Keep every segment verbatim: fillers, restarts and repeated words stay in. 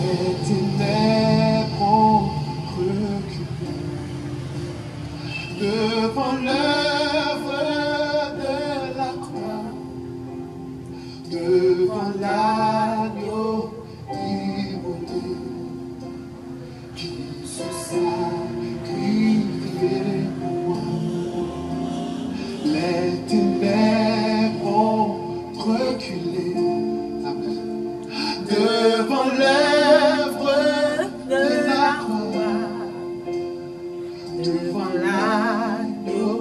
Les ténèbres ont reculé devant l'œuvre de la croix, devant l'agneau immolé qui se sacrifiait pour moi. Les ténèbres ont reculé. Amen. Devant l'œuvre de la croix, devant l'agneau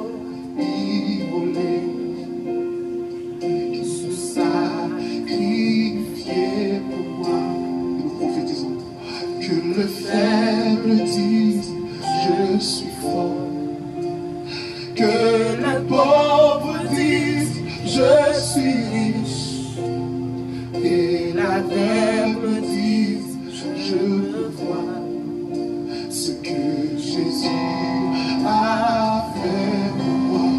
immolé qui se sacrifiait pour moi. Et nous prophétisons que le faible dise, je suis fort. Que le pauvre dise, je suis riche. Et l'aveugle dise, je peux voir ce que Jésus a fait pour moi.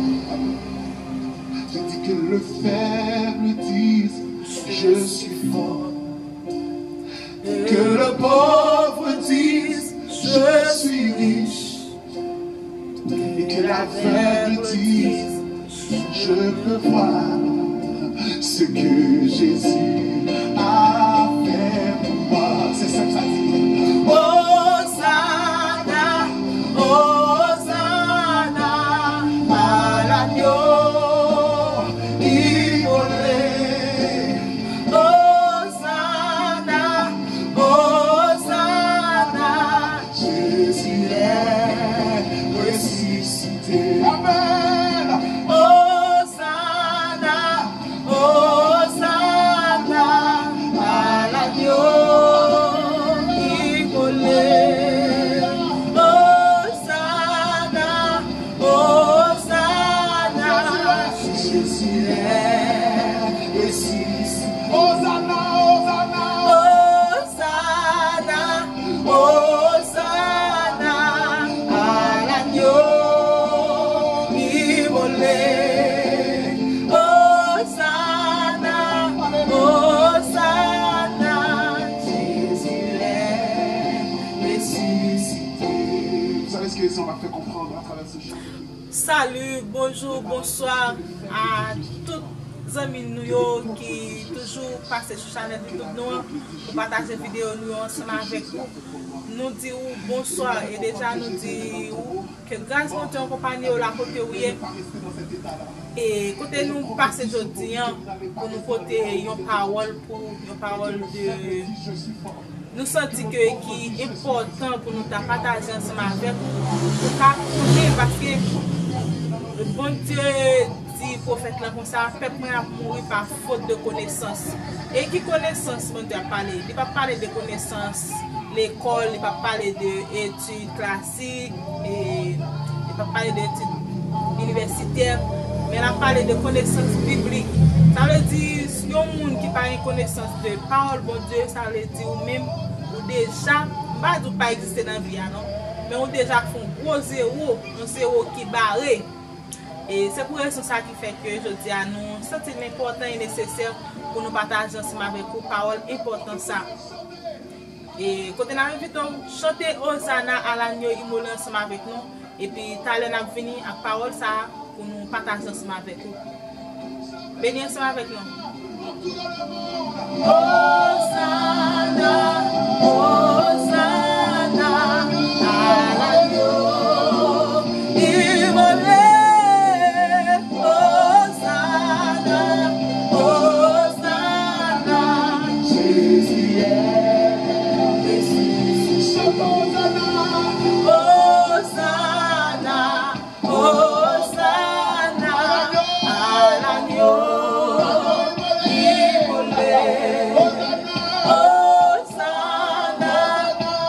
Je dis que le faible dise, je suis fort. Que le pauvre dise, je suis riche. Et que l'aveugle dise, je peux voir ce que Jésus a fait pour moi. C'est ça que ça dit. Hosanna, Hosanna à l'agneau immolé. Hosanna, Hosanna, Jésus est ressuscité. Amen. Hosanna, Hosanna à l'agneau immolé. Hosanna, Hosanna, Jésus est ressuscité. Hosanna, Hosanna, Hosanna, Hosanna à l'agneau immolé. Hosanna, Hosanna, Jésus est ressuscité. Vous savez ce que les gens vont faire comprendre à travers ce chant? Salut, bonjour, bonsoir à tout zanmi nou yo ki toujou pase sou chanèl YouTube nou an pou pataje videyo nou yo ansanm avèk ou. Nou di ou bonswa e deja nou di ou ke gras Bondye akonpanye w la kote ou ye. E kote nou pase jodi an pou nou pote yon pawòl pou yon pawòl de nou santi ke ki enpòtan pou nou ta pataje ansanm avèk ou, pou ka konnen, paske Bondye di pwofèt lan konsa, pèp mwen ap mouri pa fot de konesans. E ki konesans Bondye ap pale? Li p ap pale de konesans lekòl, li p ap pale de etid klasik, e, li p ap pale de etid inivèsitè, men l ap pale de konesans biblik. Sa vle di, yon moun ki pa gen konesans de pawòl Bondye, sa vle di ou menm, ou deja, m pa di ou pa egziste nan vi a non, men ou deja fè yon gwo zewo, yon zewo ki bare. E se pou rezon sa ki fè ke jodi a nou santi l enpòtan e nesesè pou nou pataje ansanm avèk ou pawòl enpòtan sa. E kote n ap envite w chante Ozana a Lanyo Imole ansanm avèk nou. Epi talè n ap vini ak pawòl sa a pou nou pataje ansanm avèk ou. Beni ansanm avèk nou. Ozana, Ozana, a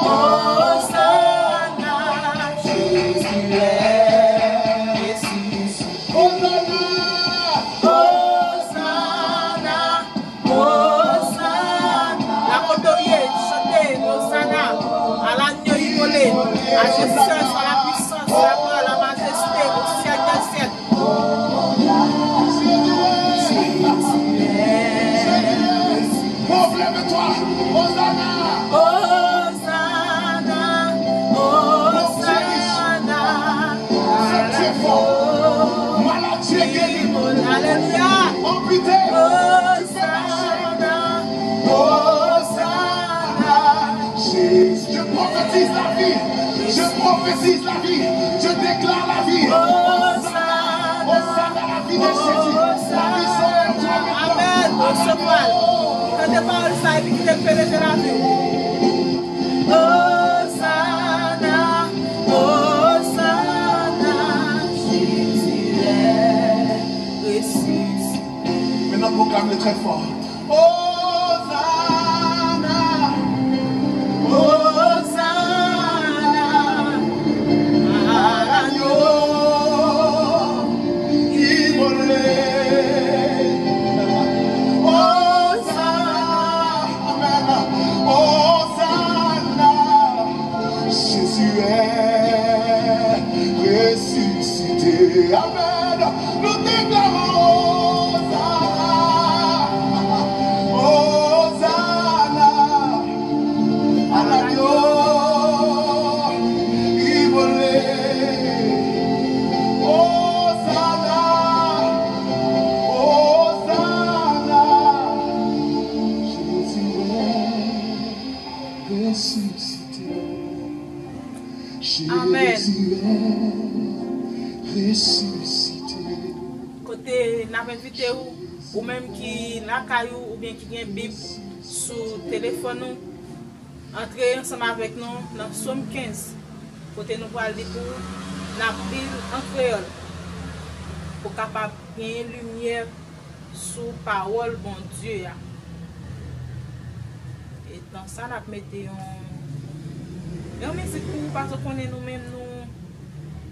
Osana, Jezi resisite. Osana, Osana, Osana. La kote w ye, chante Osana. À l'agneau immolé, à Jésus seul soit la puissance, la gloire, la majesté au siècle des siècles. Bon, lève-toi. Hosanna. Hosanna. Hosanna. Fè Dieu fort. Malad Dieu guéri. Alléluia. Amputé. Hosanna. Hosanna. Jésus. Je prophétise la vie. Je prophétise la vie. Je déclare la vie. Hosanna. Hosanna à la vie de Jésus. La vie sera. Amen. Resevwa l. Tande pawòl sa epi kite l penetre lavi w. Hosanna, Hosanna, Jésus est ressuscité. Maintenant, proclame-le très fort. Hosanna, Hosanna, à l'agneau immolé. Hosanna, amen. Hosanna, Jésus est ressuscité. Amen. Nous déclarons Hosanna, Hosanna, à l'agneau immolé. Hosanna, Hosanna, Jésus est ressuscité. Amen. Kote n ap envite w, ou menm ki lakay ou oubyen ki gen Bib sou telefòn ou, antre ansanm avèk nou nan Sòm kenz, kote nou pral li pou ou, n ap li l an kreyòl, pou w kapab genyen limyè sou pawòl Bondye a. E tan sa n ap mete yon, yon mizik pou ou, paske w konnen nou menm nou,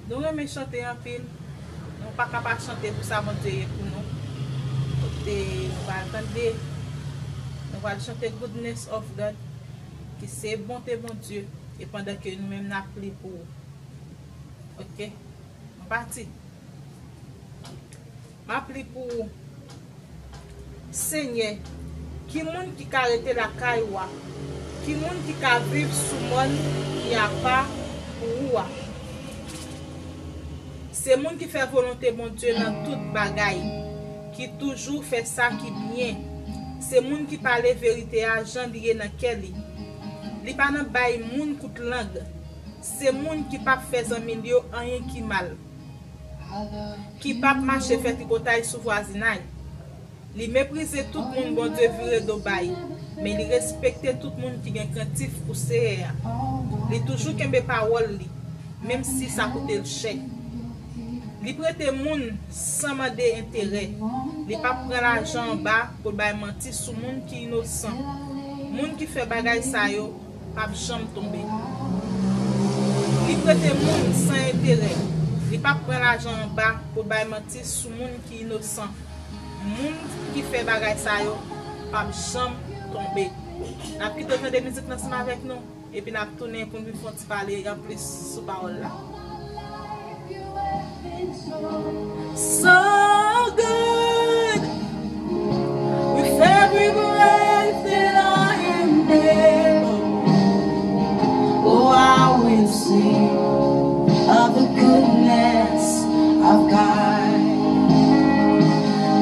nou renmen chante anpil. Nou pa ka pa chante pou sa Bondye ye pou nou. Kote nou pral tande, nou pral chante Goodness of God, ki se bonte Bondye, e pandan ke nou menm n ap li pou ou. Oke? Nou pati. M ap li pou ou. Senyè, ki moun ki ka rete lakay ou a? Ki moun ki ka viv sou mòn ki apa pou ou a? Se moun ki fè volonte Bondye nan tout bagay, ki toujou fè sa ki byen. Se moun ki pale verite a jan li ye nan kè li. Li pa nan bay moun kout lang. Se moun ki p ap fè zanmi l yo anyen ki mal, ki p ap mache fè tripotay sou vwazinay. Li meprize tout moun Bondye vire do bay, men li respekte tout moun ki gen krentif pou Seyè a. Li toujou kenbe pawòl li, menm si sa koute l chè. Li prete moun san mande enterè. Li p ap pran lajan anba pou l bay manti sou moun ki inosan. Moun ki fè bagay sa yo p ap janm tonbe. Li prete moun san enterè. Li p ap pran lajan anba pou l bay manti sou moun ki inosan. Moun ki fè bagay sa yo p ap janm tonbe. N ap kite w tande mizik nan ansanm avèk nou, epi n ap tounen pou n vin fè yon ti pale anplis sou pawòl la. So good. With every breath that I am able, oh, I will sing of the goodness of God.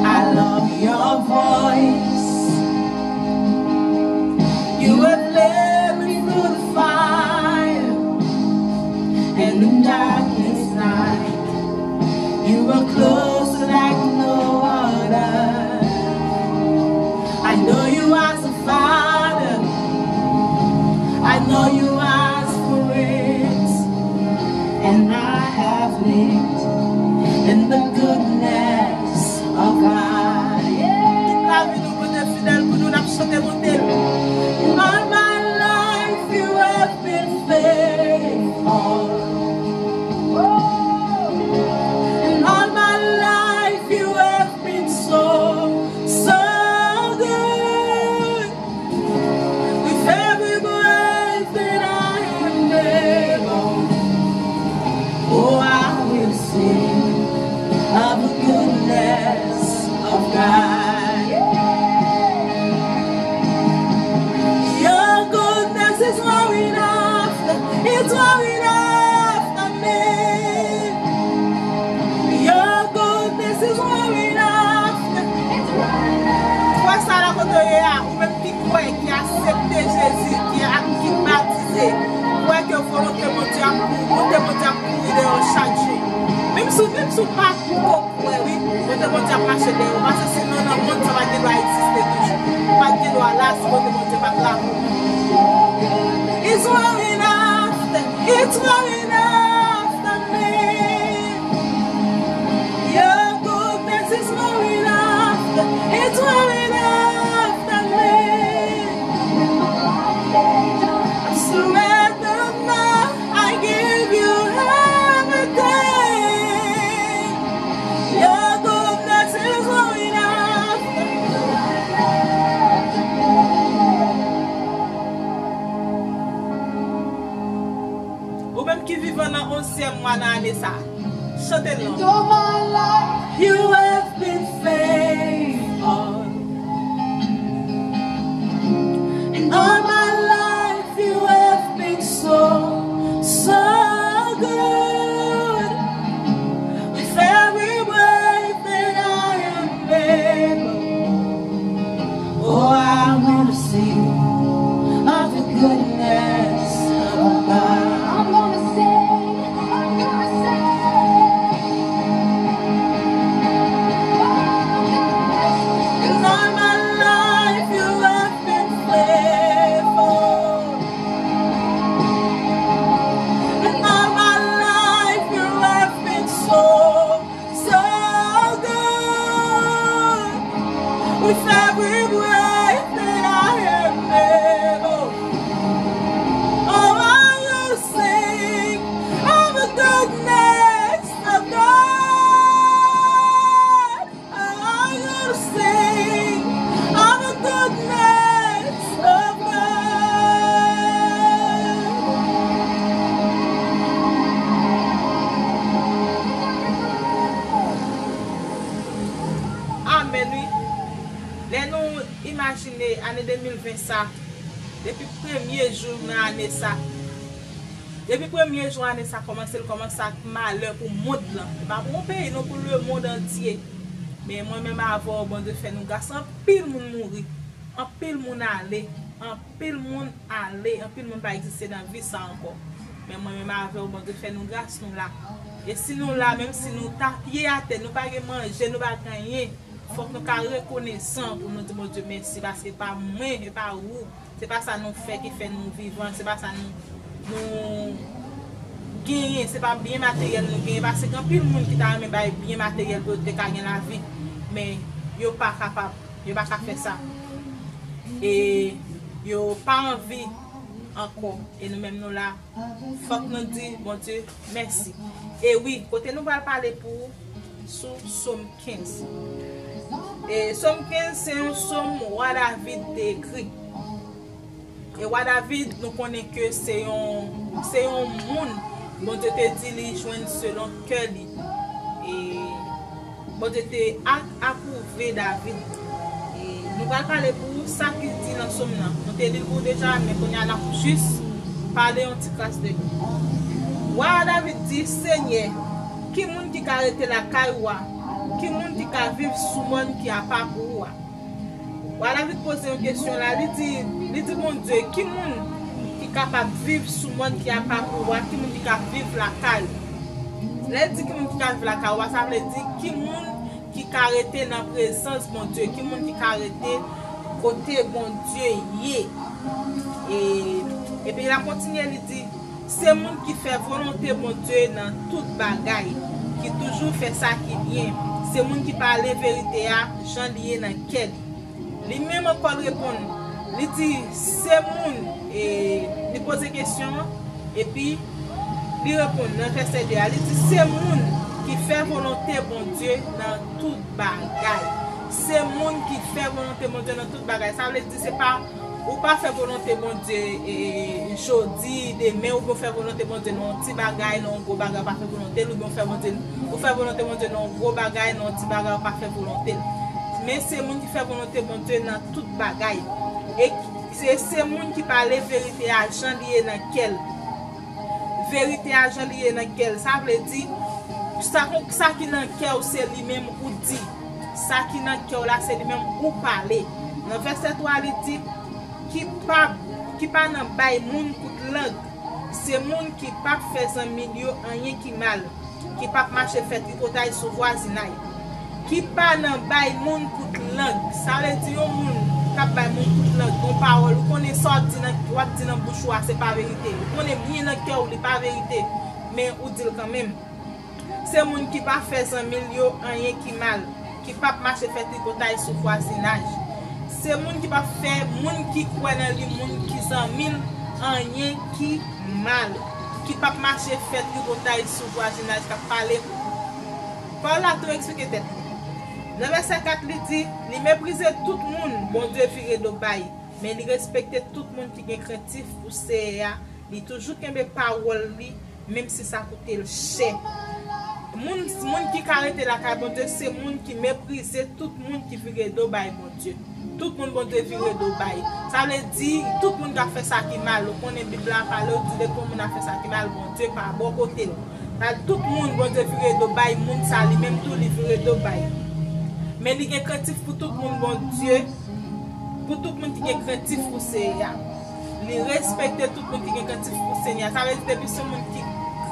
I love your voice. You have led me through the fire and the darkest night. You were close like no other. I know you as a father. I know you as friends. And I have lived in the It's running after me. Your goodness is running after. Wè sa la kote w ye a, ou menm ki kwè, ki aksepte Jezi, ki, ki batize, kwè ke volonte Bondye ap, volonte Bondye ap kouri dèyè w chak jou. Menm si, menm si w pa ko kwè, wi, volonte Bondye ap mache dèyè w. Paske sinon, nan mond sa pa t gen dwa egziste toujou. Ou pa t gen dwa la si volonte Bondye pa t la pou ou. It's running after, it's running after me. Your goodness is running after, it's running after me. I surrender now, I give you everything. Your goodness is running after. Ou menm ki vivan nan onzyèm mwa nan ane sa, chante l non. And all my life you have been faithful. And all my life you have been so, so good. With every breath that I am able, oh, I wanna sing of the goodness of God. I'm gonna sing, I'm gonna sing. In all my life you have been faithful. In all my life you have been so, so good. With every breath that I am able, oh, I will sing of the goodness of God. I will sing of the goodness of God. Amèn, wi. Lè nou imajine ane de mil ven sa, depi premye jou nan ane sa, depi premye jou ane sa kòmanse, l kòmanse ak malè pou mond lan. E pa pou yon peyi non, pou lemonn antye. Men mwen menm avè w, Bondye fè nou gras, anpil moun mouri. Anpil moun ale. Anpil moun ale. Anpil moun pa egziste nan vi sa ankò. Men mwen menm avè w, Bondye fè nou gras, nou la. E si nou la, menm si nou ta pye atè, nou pa gen manje, nou pa gen anyen, fòk nou ka rekonesan pou nou di Bondye mèsi, paske pa mwen, e pa ou. Se pa sa nou fè ki fè nou vivan, se pa sa nou, nou genyen, se pa byen materyèl nou genyen, paske gen anpil moun ki ta renmen bay byen materyèl pou yo te ka gen lavi, men yo pa kapab, yo pa ka fè sa. E yo pa anvi ankò, e nou menm nou la, fòk nou di Bondye mèsi. E wi, kote nou pral pale pou sou Sòm kenz. E Sòm kenz se yon sòm wa David te ekri. E wa David, nou konnen ke se yon, se yon moun Bondye te di li jwenn selon kè li. E Bondye te a-, apwouve David. E nou pral pale pou sa ki di nan sòm nan. Nou te li l pou deja, men kounye a n ap jis pale yon ti kras de li. Wa David di, Senyè, ki moun ki ka rete lakay ou a? Ki moun ki ka viv sou mòn ki apa pou ou a? Wa David poze yon kesyon la, li di, li di Bondye, ki moun ki kapab viv sou mòn ki apa pou ou a, ki moun ki ka viv lakay ou? Lè l di ki moun ki ka viv lakay ou a, sa vle di ki moun ki ka rete nan prezans Bondye, ki moun ki ka rete kote Bondye ye. E, epi l ap kontinye, li di, se moun ki fè volonte Bondye nan tout bagay, ki toujou fè sa ki byen, se moun ki pale verite a jan li ye nan kè li. Li menm ankò l reponn, li di, se moun, e, li poze kesyon an, epi li reponn nan vèsè de a, li di, se moun ki fè volonte Bondye nan tout bagay. Se moun ki fè volonte Bondye nan tout bagay. Sa vle di, se pa, ou pa fè volonte Bondye, e, jodi, demen, oubyen ou fè volonte Bondye nan yon ti bagay, nan yon gwo bagay, ou pa fè volonte l, oubyen ou fè volonte, ou fè volonte Bondye nan yon gwo bagay, nan yon ti bagay, ou pa fè volonte l. Men se moun ki fè volonte Bondye nan tout bagay. E se, se moun ki pale verite a jan li ye nan kè l. Verite a jan li ye nan kè l. Sa vle di, sa, sa ki nan kè w, se li menm ou di. Sa ki nan kè w la, se li menm ou pale. Nan vèsè twa, li di, ki pa, ki pa nan bay moun kout lang, se moun ki p ap fè zanmi l yo anyen ki mal, ki p ap mache fè tripotay sou vwazinay, ki pa nan bay moun kout lang. Sa vle di yon moun k ap bay moun kout lang, yon pawòl, ou konnen sa w ap di nan, w ap di nan bouch ou a, se pa verite. Ou konnen byen nan kè w, li pa verite, men ou di l kanmenm. Se moun ki pa fè zanmi l yo anyen ki mal, ki p ap mache fè tripotay sou vwazinaj. Se moun ki p ap fè moun ki kwè nan li, moun ki zanmi l, anyen ki mal, ki p ap mache fè tripotay sou vwazinaj k ap pale. Pawòl la tou eksplike tèt li. Nan vèsè kat, li di, li meprize tout moun Bondye vire do bay, men li respekte tout moun ki gen krentif pou Seyè a. Li toujou kenbe pawòl li, menm si sa koute l chè. Moun, moun ki ka rete lakay Bondye, se moun ki meprize tout moun ki vire do bay Bondye. Tout moun Bondye vire do bay. Sa vle di, tout moun k ap fè sa ki mal. Ou konnen Bib la pale, ou di depi yon moun ap fè sa ki mal, Bondye pa bò kote l. Sa, tout moun Bondye vire do bay, moun sa li menm tou li vire do bay. Men li gen krentif pou tout moun Bondye, pou tout moun ki gen krentif pou Seyè a. Li respekte tout moun ki gen krentif pou Senyè a. Sa vle di depi se yon moun ki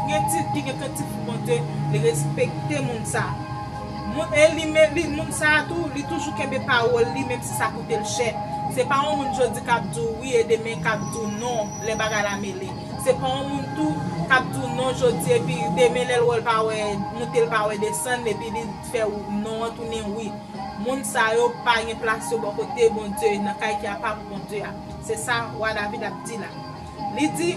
krentif, ki gen krentif pou Bondye, li respekte moun sa. Moun, e li, men li, moun sa a tou, li toujou kenbe pawòl li, menm si sa koute l chè. Se pa yon moun jodi k ap di w wi e demen k ap di w non lè bagay la mele. Se pa yon moun tou k ap di w non jodi epi demen lè l wè l pa wè moute, l pa wè desann, epi li fè w non an tounen wi. Moun sa yo pa gen plas yo bò kote Bondye nan kay ki apa pou Bondye a. Se sa wa David ap di la. Li di,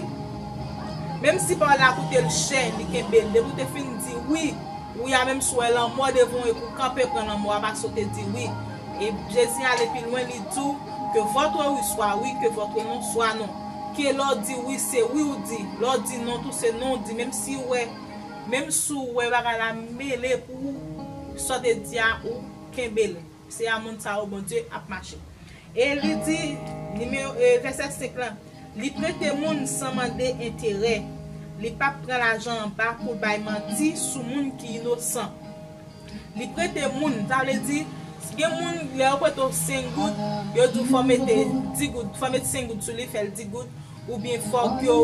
menm si pawòl la koute l chè, li kenbe l. Depi w te fin di wi, wi a, menm si w wè lanmò devan w epi w kanpe pran lanmò a, pa sote di wi. E Jezi ale pi lwen, li di w, que votre oui soit oui, que votre non soit non. Ke lè w di wi, se wi w di. Lè w di non tou, se non w di. Menm si w wè, menm si w wè bagay la mele pou ou, sa w te di a, ou kenbe l. Se a moun sa yo Bondye ap mache. E li di, nimewo, e, vèsè senk lan, li prete moun san mande enterè. Li p ap pran lajan anba pou l bay manti sou moun ki inosan. Li prete moun, sa vle di, gen moun, lè yo prete w senk goud, yo di w fò w mete dis goud, fò w mete senk goud sou li, fè l dis goud, oubyen fòk yo,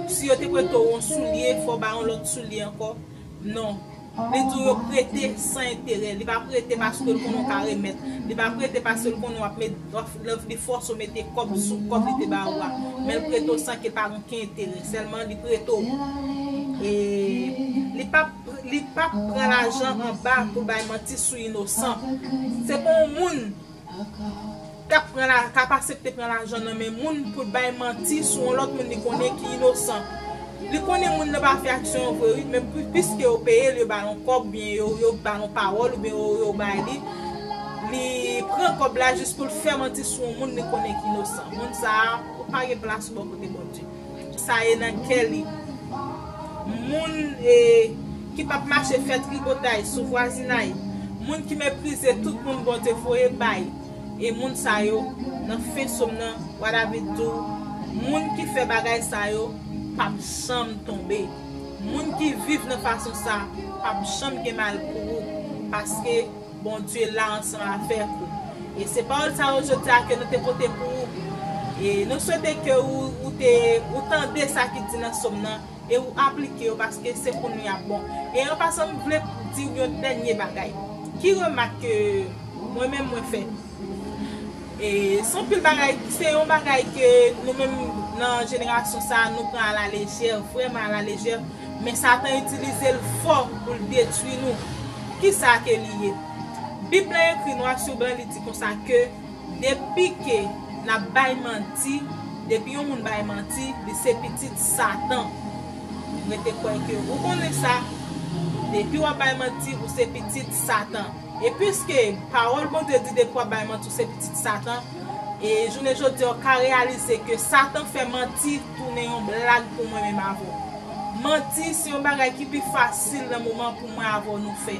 si yo te prete w yon soulye, fò w ba yon lòt soulye ankò. Non. Li di w yo prete san enterè. Li pa prete paske l konnen w ka remèt. Li pa prete paske l konnen w ap met, w ap, li fòse w mete kòb sou kòb li te ba ou a. Men l prete w san ke l pa gen okenn enterè. Sèlman li prete w. E li p ap, li p ap pran lajan anba pou l bay manti sou inosan. Se pa yon moun k ap pran la, k ap aksepte pran lajan nan men moun pou l bay manti sou yon lòt moun li konnen ki inosan. Li konnen moun nan pa fè aksyon an vre wi, men pi-, piske yo peye l, yo ba l yon kòb, oubyen yo, yo ba l yon pawòl, oubyen yo, yo bay li, li pran kòb la jis pou l fè manti sou yon moun li konnen ki inosan. Moun sa a, ou pa gen plas ou bò kote Bondye. Sa ye nan kè li. Moun, e, ki p ap mache fè tripotay sou vwazinay. Moun ki meprize tout moun Bondye voye bay. E moun sa yo, nan fen sòm nan, wa David di w, moun ki fè bagay sa yo p ap janm tonbe. Moun ki viv nan fason sa p ap janm gen mal pou ou, paske Bondye la ansanm avèk ou. E se pawòl sa yo jodi a ke nou te pote pou ou. E nou swete ke ou, ou te, ou tande sa ki di nan sòm nan, e ou aplike yo, paske se pou nou y ap bon. E an pasan, m vle di yon dènye bagay. Ki remak ke mwen menm mwen fè? E se anpil bagay, se yon bagay ke nou menm nan jenerasyon sa a, nou pran alalejè, vrèman alalejè, men Satan itilize l fò pou l detwi nou. Kisa ke li ye? Bib la ekri nwa sou blan, li di konsa ke depi ke n ap bay manti, depi yon moun bay manti, li se pitit Satan. Rete kwè ke ou konnen sa, depi w ap bay manti, ou se pitit Satan. E piske pawòl Bondye di depi w ap bay manti, ou se pitit Satan, e jounen jodi a, w ka reyalize ke Satan fè manti tounen yon blag pou mwen menm avè w. Manti se yon bagay ki pi fasil nan moman pou mwen avè w nou fè.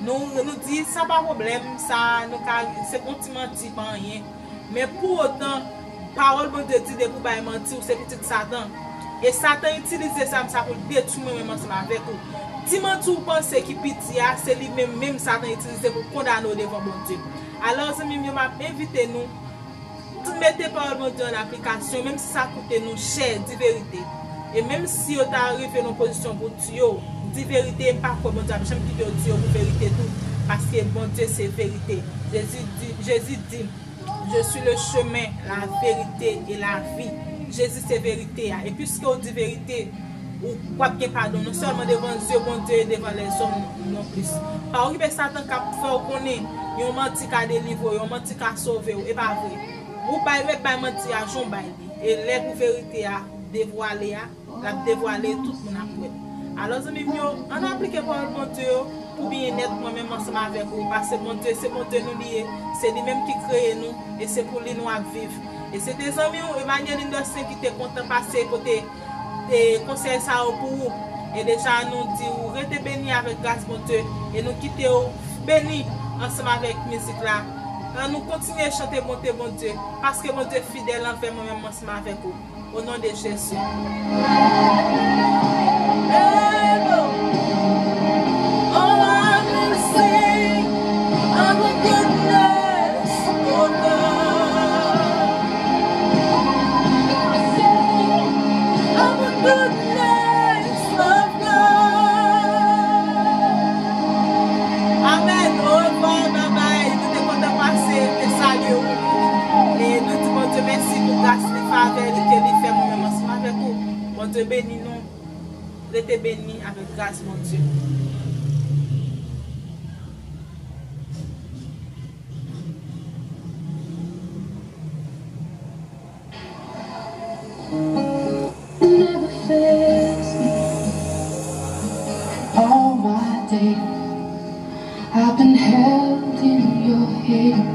Nou, nou di, sa pa pwoblèm, sa, nou ka, se yon ti manti, pa anyen. Men pou otan, pawòl Bondye di, depi w bay manti, ou se pitit Satan. E Satan itilize zam sa pou l detwi mwen menm ansanm avèk ou. Ti manti w panse ki piti a, se li menm menm Satan itilize pou l kondane w devan Bondye. Alò, zanmi m yo, m ap envite nou, mete pawòl Bondye an aplikasyon, menm si sa koute nou chè, di verite. E menm si yo ta rive nan pozisyon pou tiye w, di verite, m pa kwè Bondye ap janm kite yo tiye w pou verite tou, paske Bondye se verite. Jezi di, Jezi di, Je suis le chemin, la vérité et la vie. Jezi se verite a. E piske w di verite, ou w ap gen padon non sèlman devan zye Bondye e devan lèzòm non plis. Pa okipe Satan k ap fè w konnen yon manti ka delivre w, yon manti ka sove w. E pa vre. Ou bay, ret bay manti a jan w bay li. E lè pou verite a devwale a, l ap devwale, tout moun ap wè. Alò, zanmi m yo, ann aplike pawòl Bondye yo pou byenèt mwen menm ansanm avèk ou, paske Bondye se Bondye nou li ye, se li menm ki kreye nou, e se pou li nou ap viv. E se te zanmi w, Emmanuel Indossen, ki te kontan pase pote, e, konsèy sa yo pou ou. E deja, nou di ou rete beni avèk gras Bondye, e nou kite w beni ansanm avèk mizik la. Ann nou kontinye chante bonte Bondye, paske Bondye fidèl anvè mwen menm ansanm avèk ou. Au nom de Jésus. Oh, I will sing of the goodness of God. Of the goodness of God. Amèn. Orevwa, babay. Nou te kontan pase, te salye w. E nou di Bondye mèsi pou gras li, favè li ke li fè mwen menm ansanm avèk ou. Bondye beni nou. Rete beni avèk gras Bondye. Never fails me. All my days, I've been held in your hand.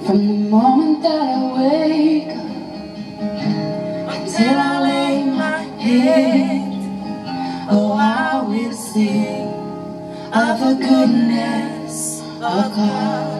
From the moment that I wake up until I lay my head, oh, I will sing of the goodness of God.